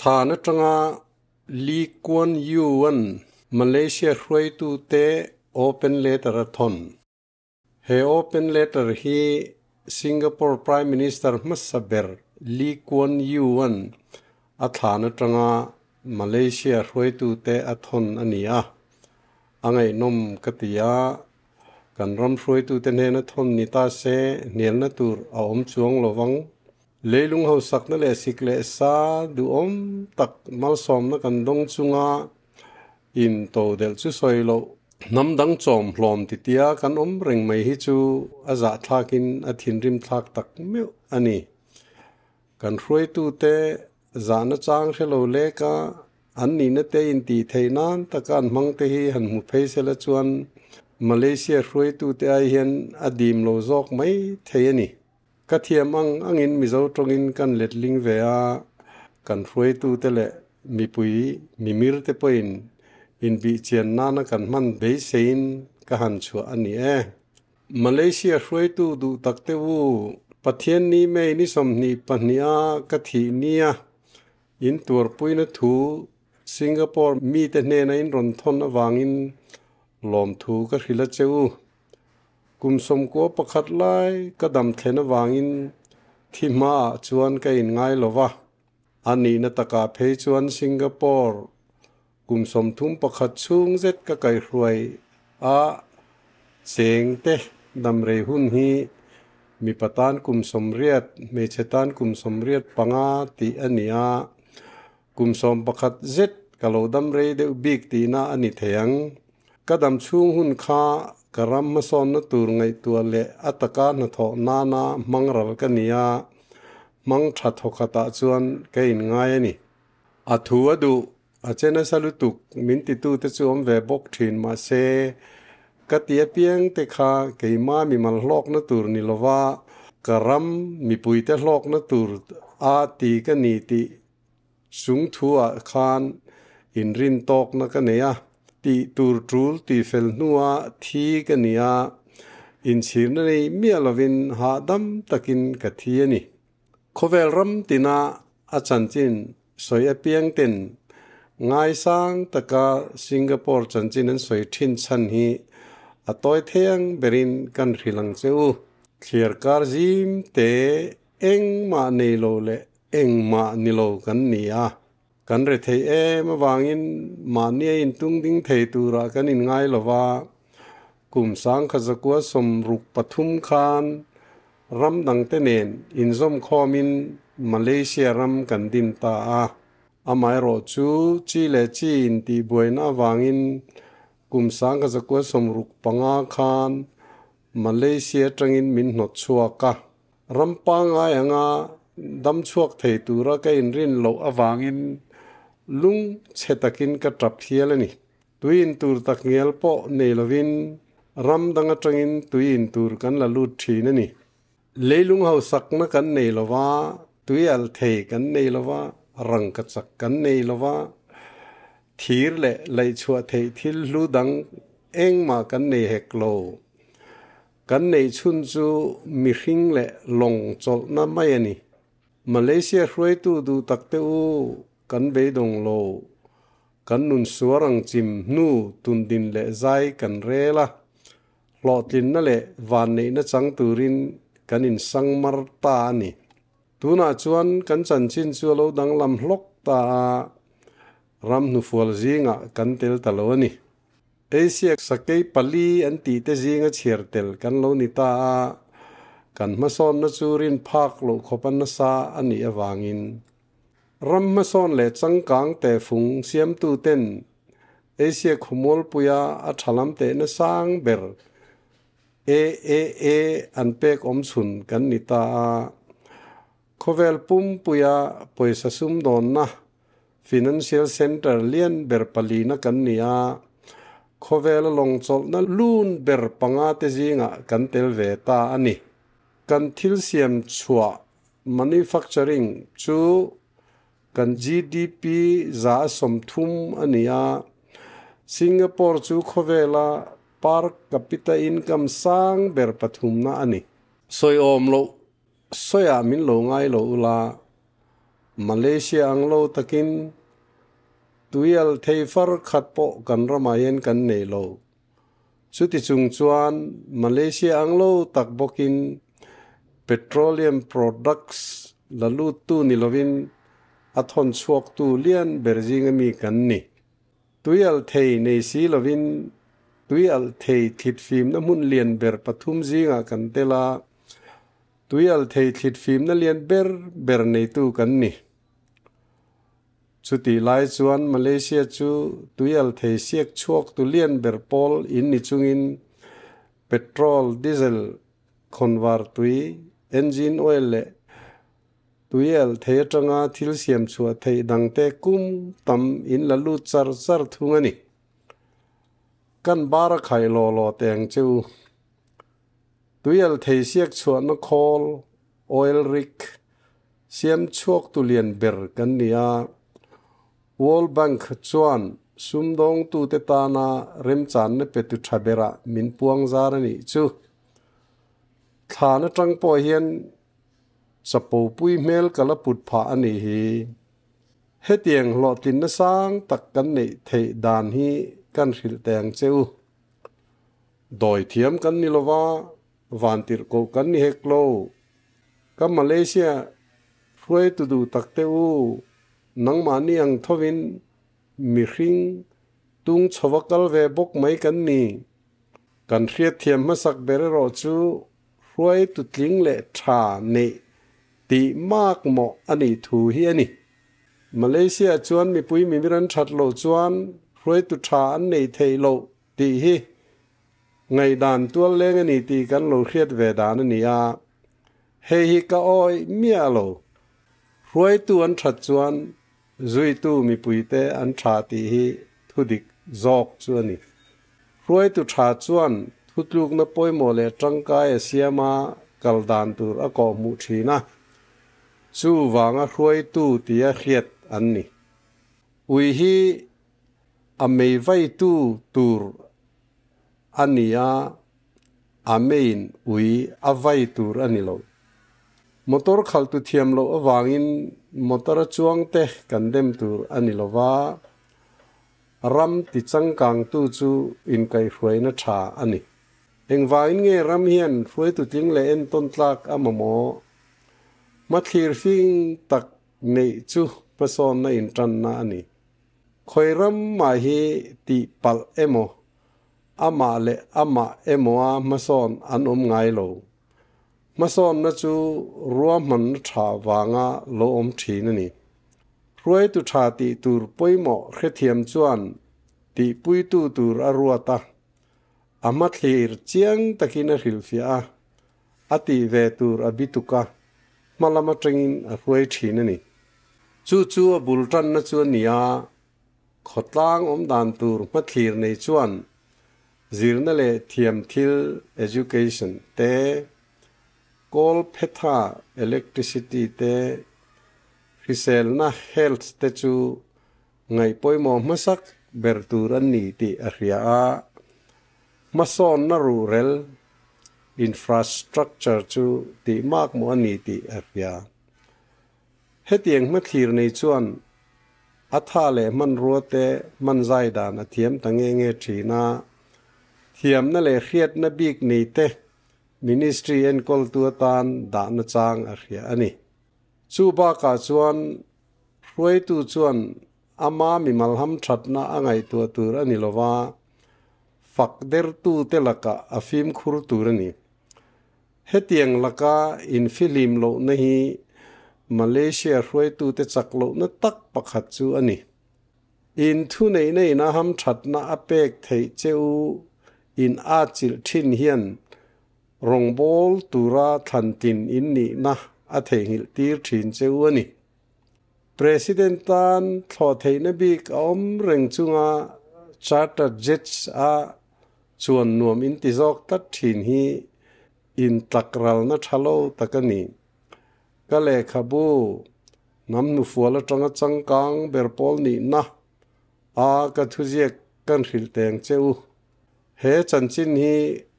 Thlan atanga Lee Kuan Yew-a'n Malaysia hruaitute open letter a thawn. He open letter hi Singapore Prime Minister hmasa ber Lee Kuan Yew-a'n a thlan atanga Malaysia hruaitute a thawn a ni a. A ngaihnawm ka ti a, kan ram hruaitute hnena thawn ni ta se hnialna tur a awm chuang lo vang. Leilung hausakna leh sik leh sa duhawm tak malsawmna kan dawng chunga in to delh chu sawi loh. Hnam dang chawm hlawm titia kan awm reng mai hi chu a zahthlakin a thinrim thlak tak meuh a ni. Kan hruaitute zahna chang hre lo leka an nihna te intih theih nan taka an hmang te hi han hmu phei sela chuan Malaysia hruaitute ai hian a dim lo zawk mai thei a ni. Ka thiam ang angin Mizo tawngin kan letling ve a, kan hruaitute leh mipui mimir te pawhin inbihchian nana kan hman beiseiin ka han chhuah a ni e. Malaysia hruaitu duh tak te u, Pathian ni May ni 22 a ka thih nia in tuarpuina thu Singapore mite hnena in rawn thawn avangin lawmthu ka hrilh a che u. Kum 91 lai ka dam thlen avangin thi hmaah chuan ka inngai lo va, a nihna takah phei chuan Singapore Kum 31 chhung zet ka kaihruai a, chengte damrei hun hi mipa tan kum 80, hmeichhe tan kum 85 tih a ni a, kum 11 zet ka lo damrei deuh bik tihna a ni thei ang. Ka dam chhung hun kha ka ram hmasawnna tur ngaihtuah leh a taka hnathawh nana hmang ral ka ni a, hmang tha thawkhatah chuan ka inngai a ni. A thu a duh, a che nasa lutuk min titute chu awm ve bawk thin mahse, ka ti apiang te kha keima mimal hlawkna tur ni lova ka ram mipuite hlawkna tur a ti ka ni tih chung thu-ah khan inrin tawkna ka nei a, tih tur tul tih fel hnua thi ka ni a, inchhirna nei miah lovin hahdam takin ka thi a ni. Khawvel ram tina a chanchin sawi apiang ten ngaisang taka Singapore chanchin an sawi thin chhan hi a tawi thei ang berin kan hrilh ang che u. Thliar kar zim te engmah nei lo leh engmah ni lo kan ni a. Kan rethei em avangin mahni a intung ding thei turah kan inngai lo va, kum 1963 khan ram dangte nen inzawmkhawmin Malaysia ram kan din ta a. Amaherawh chu chi leh chi intihbuaina avangin kum 1965 khan Malaysia atangin min hnawt chhuak a. Ram pangngai anga dam chhuak thei tura ka inrin loh avangin lung chhe takin ka tap hial a ni. Tui in tur tak ngial pawh nei lovin ram dang atangin tui in tur kan la lut thin a ni. Leilung hausakna kan nei lova, tui alh thei kan nei lova, rangkachak kan nei lova, thir leh laihchhuah theih thil hlu dang engmah kan nei hek lo. Kan neih chhun chu mihring leh lawng chawlhna mai a ni. Malaysia hruaitu duh tak te u kan beidawng lo. Kan nun suar ang chim hnu tundin leh zai kan rel a, hlawhtlinna leh vanneihna chang turin kan insangmar ta a ni. Tunah chuan kan chanchin chu a lo danglam hlawk ta a, ram hnufual zingah kan tel ta lo a ni. Asia sakei pali an tih te zinga chhiar tel kan lo ni ta a, kan hmasawnna chu rin phak loh khawp a nasa a nih avangin ram hmasawn leh changkang tehfung siamtu ten Asia khawmualpuia a tha lam tehna sang ber AAA an pek awm chhun kan ni ta a. Khawvel pumpuia pawisa sumdawnna Financial Centre lian ber palina kan ni a, khawvela lawng chawlhna lun ber panga te zingah kan tel ve ta a ni. Kan thil siam chhuah, manufacturing, chu kan GDP 30% a ni a, Singapore chu khawvela per capita income sang ber pathumna a ni. Sawi awm loh sawiah min lo ngai lo ula. Malaysia ang lo takin tuial thei far khat pawh kan ramah hian kan nei lo. Chuti chung chuan Malaysia ang lo tak bawkin petroleum products la luttu ni lovin a thawn chhuaktu lian ber zinga mi kan ni. Tuial thei nei si lovin tuial thei thlit fimna hmun lian ber pathum zingah kan tel a, tuial thei thlit fimna lian ber ber neitu kan ni. Chutih lai chuan Malaysia chu tuial thei siak chhuak tu lian ber pawl in ni chungin petrol, diesel, khawnvar tui, engine oil leh tuial thei atanga thil siam chhuah theih dangte kum tam in la lut char char thung a ni. Kan bar a khaih law law teh ang che u. Tuial thei siak chhuahna khawl, oil rig, siam chhuak tu lian ber kan ni a. World Bank chuan sumdawngtute tana remchanna petu tha berah min puang zar a nih chu. Thlan atang pawh hian chapo pui hmel ka la put phah a nih hi. Hetiang hlawhtlinna sang tak kan neih theih dan hi kan hrilh teh ang che u. Dawi thiam kan ni lova, vantirhkoh kan ni hek lo. Ka Malaysia hruaitu duh tak te u, nangmahni ang thovin mihring tung chhova kal ve bawk mai kan ni. Kan hriatthiam hmasak ber erawh chu hruaitu tling leh tha neih tih mak mawh a nih thu hi a ni. Malaysia chuan mipui mimir an that loh chuan hruaitu tha an neih theih loh tih hi ngaihdan tual leng a ni tih kan lo hriat ve dan a ni a, hei hi ka awih miah lo. Hruaitu an that chuan zuitu mipuite an tha tih hi thudik zawk chu a ni. Hruaitu tha chuan thutlukna pawimawh leh tangkai a siam a, kal dan tur a kawhhmuh thin a, chuvanga hruaitu tia hriat an ni. Ui hi a mei vaitu tur a ni a, a meiin ui a vai tur a ni lo. Motor khalhtu thiam loh avangin motor a chuangte kan dem tur a ni lo va, Ram ti changkangtu chu inkaihhruaina tha a ni. Engvangin nge ram hian hruaitu tling leh entawn tlak a mamawh? Hmathlir fing tak neih chu hmasawnna intanna a ni. Khawi ram mah hi tih palh emaw, amah leh amah emawa hmasawn an awm ngai lo. Hmasawnna chu ruahmanna tha vanga lo awm thin a ni. Hruaitu tha tih tur pawimawh hrethiam chuan tihpuitu tur a ruat a, a hmathlir chiang takin a hrilhfiah a, a tih ve tur a bituk a, hma lam atangin a hruai thin a ni. Chu chu a bul tanna chu a ni a, khawtlang awmdan tur hmathlir nei chuan Zirna leh thiam thil, education, te, kawl phetha, electricity, te, hriselna, health, te chu ngaih pawimawh hmasak ber tur an ni tih a hria a. Hmasawnna ruhrel, infrastructure, chu tih makmawh a ni tih a hria. Hetiang hmathlir nei chuan a tha leh hmanrua te hman zai dan a thiam ta nge nge thin a, thiamna leh hriatna bik nei te Ministry enkawltu atan dahna chang a hria a ni. Chu bakah chuan hruaitu chuan ama mimal hamthatna a ngaihtuah tur a ni lova, fak dertu te lakah a fimkhur tur a ni. Hetiang laka infihlim lohna hi Malaysia hruaitute chak lohna tak pakhat chu a ni. In thuneihna in a hamthatna a pek theih che u in a chilh thin hian rawngbâwl tura thlantlin in nihna a theihnghilh tir thin che u a ni. President tan thlawh theihna bik a awm reng chunga charter jets a Chuan nuam in ti zawk tlat thin hi in tlakralna tha lo tak a ni. Ka lehkhabu hnam hnufual atanga changkang ber pawl nihna a ka thuziak kan hrilh teng che u. He chanchin hi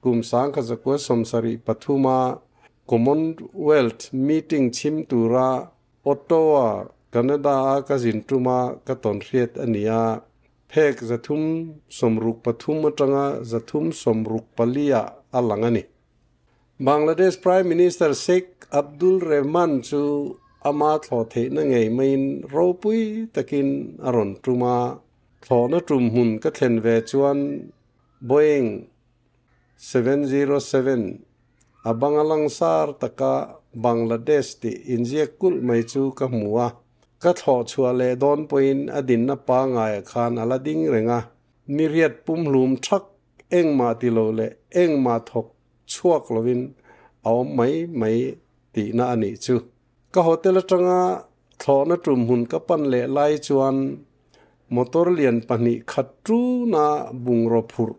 kum 1973 a Commonwealth meeting chhim tura Ottawa Canada-a ka zin tuma ka tawnhriat a ni a, phek 363 atanga 364 ah a lang a ni. Bangladesh Prime Minister Sheikh Abdul Rehman chu ama thlawh theihna ngei maiin ropui takin a rawn tum a, thlawhna tum hmun ka thlen ve chuan Boeing 707 a banga langsar taka Bangladesh tih inziak kulh mai chu ka hmu a, ka thlawh chhuah leh dawn pawhin a dinna pangaiah khan a la ding reng a, ni riat pumhlum thak engmah ti lo leh engmah thawk chhuak lovin a awm mai mai tihna a nih chu. Ka hotel atanga thlawhna tum hmun ka pan leh lai chuan motor lian pahnih khat tuna bungraw phurh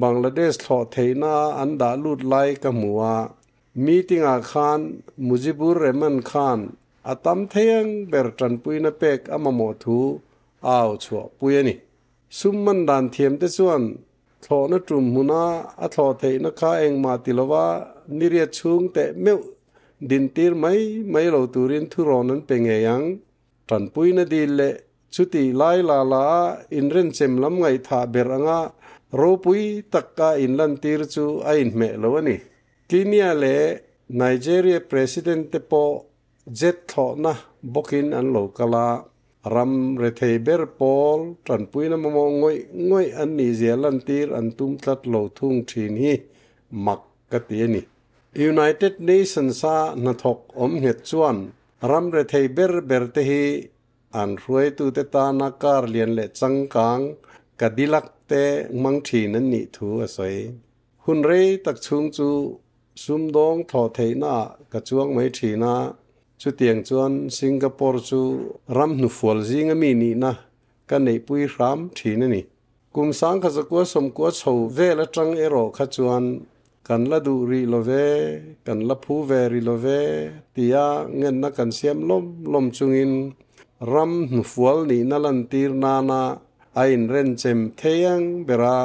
Bangladesh thlawh theihna an dah lut lai ka hmu a, meeting ah khan Mujibur Rehman khan a tam thei ang ber tanpuina pek a mamawh thu a au chhuah pui a ni. Sum man dan thiam te chuan thlawhna tum hmuna a thlawh theihna kha engmah ti lova niriat chhung teh meuh dintir mai mai lo turin thurawn an pe ngei ang. Tanpuina dil leh chuti lai la la a inrenchem lam ngaihthah ber anga ropui taka inlantir chu a inhmeh lo a ni. Kenya leh Nigeria President te pawh jet thlawhna bawkin an lo kal a, ram rethei ber pawl tanpuina mamawh ngawih ngawih an nihzia lantir an tum tlat lo thung thin hi mak ka ti a ni. United Nations-a hnathawk awm nghet chuan ram rethei ber ber te hi an hruaitute tana kar lian leh changkang Cadillac te hmang thin an nih thu a sawi. Hun rei tak chhung chu sumdawng thlawh theihnaah ka chuang mai thin a, chutiang chuan Singapore chu ram hnufual zinga mi nihna ka neihpui hram thin a ni. Kum 1990 chho vel atang erawh kha chuan kan la duh rih lo ve, kan la phu ve rih lo ve tia ngenna kan siam lawm lawm chungin ram hnufual nihna lantir nana a inrenchem thei ang bera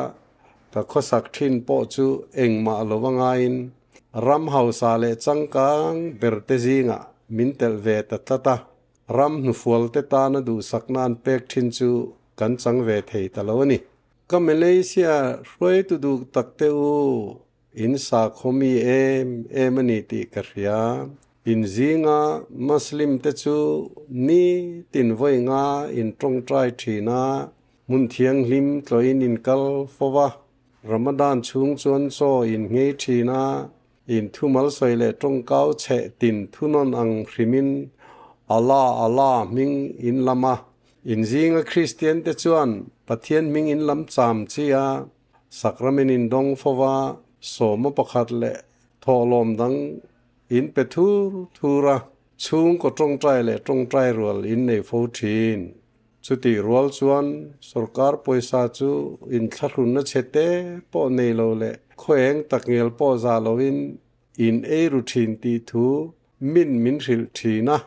ka khawsak thin pawh chu engmah lo va ngaiin ram hausa leh changkang berte zingah min telh ve ta tlat a. Ram hnufualte tana duhsakna an pek thin chu kan chang ve thei ta lo a ni. Ka Malaysia hruaitu duh tak te u, in sakhaw mi em em a ni tih ka hria. In zinga Muslim te chu ni tin vawi nga in tawngtai thin a, hmun thianghlim tlawhin in kal fo va, Ramadan chhung chuan chaw in nghei thin a, In thumal sawi leh tawngkau chheh tin thunawn ang hrimin Allah Allah hming in lam a. In zinga Kristian te chuan Pathian hming in lam cham chi a, sakramen in dawng fo va, sawma pakhat leh thawhlawm dang in pe thur thur a, chhungkaw tawngtai leh tawngtai rual in nei fo thin. Chutih rual chuan sorkar pawisa chu inthlahrunna chhe te pawh nei lo leh khaweng takngial pawh za loin in ei ru thin tih thu min min hrilh thin a.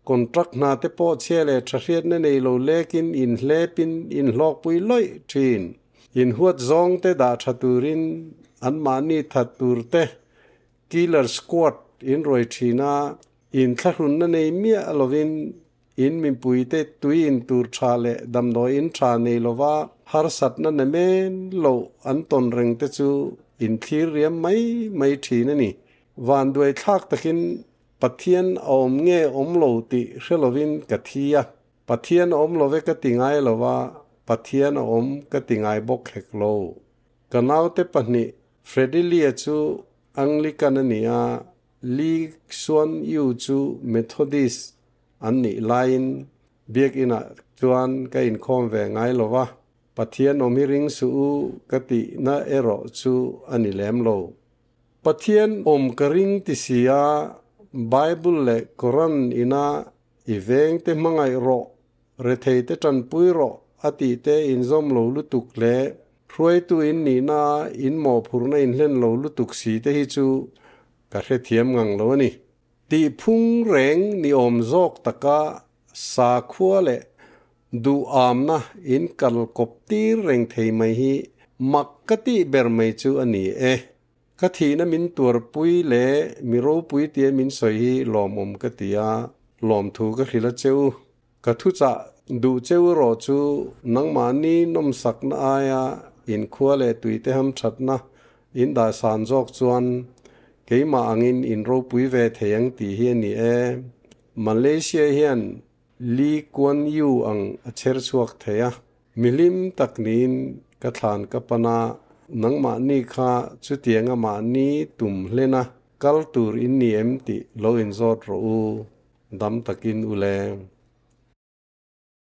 Contract hna te pawh chhia leh tha hriatna nei lo lekin in hlepin in hlawkpui lawih thin. In huat zawng te dah tha turin anmahni that tur te killer squad in ruai thin a, inthlahrunna nei miah lovin In mipuite tui in tur tha leh damdawi in tha nei lova harsatna na men loh an tawn reng te chu in thlir riam mai mai thin a ni. Vanduai thlak takin Pathian a awm nge awm lo tih hre lovin ka thi a. Pathian a awm love ka ti ngai lova, Pathian a awm ka ti ngai bawk hek lo. Ka naute pahnih Fredelia chu Anglican a ni a, Lee Kuan Yew chu Methodist an nih laiin biakinah chuan ka inkhawm ve ngai lo va, Pathian awm hi ring suh u ka tihna erawh chu a ni lem lo. Pathian awm ka ring ti si a, Bible leh Koran ina i vengte hmangaih rawh, retheite tanpui rawh a tihte inzawm lo lutuk leh hruaitu in nihna in mawhphurhna inhlen lo lutuk si te hi chu ka hrethiam ngang lo a ni. Tihphung reng ni awm zawk taka sakhua leh duhamna in kal kawp tir reng thei mai hi mak ka tih ber mai chu a ni e. Ka thihna min tuarpui leh mi ropui tia min sawi hi lawmawm ka ti a, lawmthu ka hrilh a che u. Ka thuchah duh cheu erawh chu nangmahni nawmsakna aia inkhua leh tuite hamthatna in dahsan zawk chuan keimah angin in ropui ve thei ang tih hi a ni e. Malaysia hian Lee Kuan Yew ang a chher chhuak thei a, mihlim tak niin ka thlan ka pan a, nangmahni kha chutianga mahni tum hlena kal tur in ni em tih lo inzawt rawh u, dam takin u le.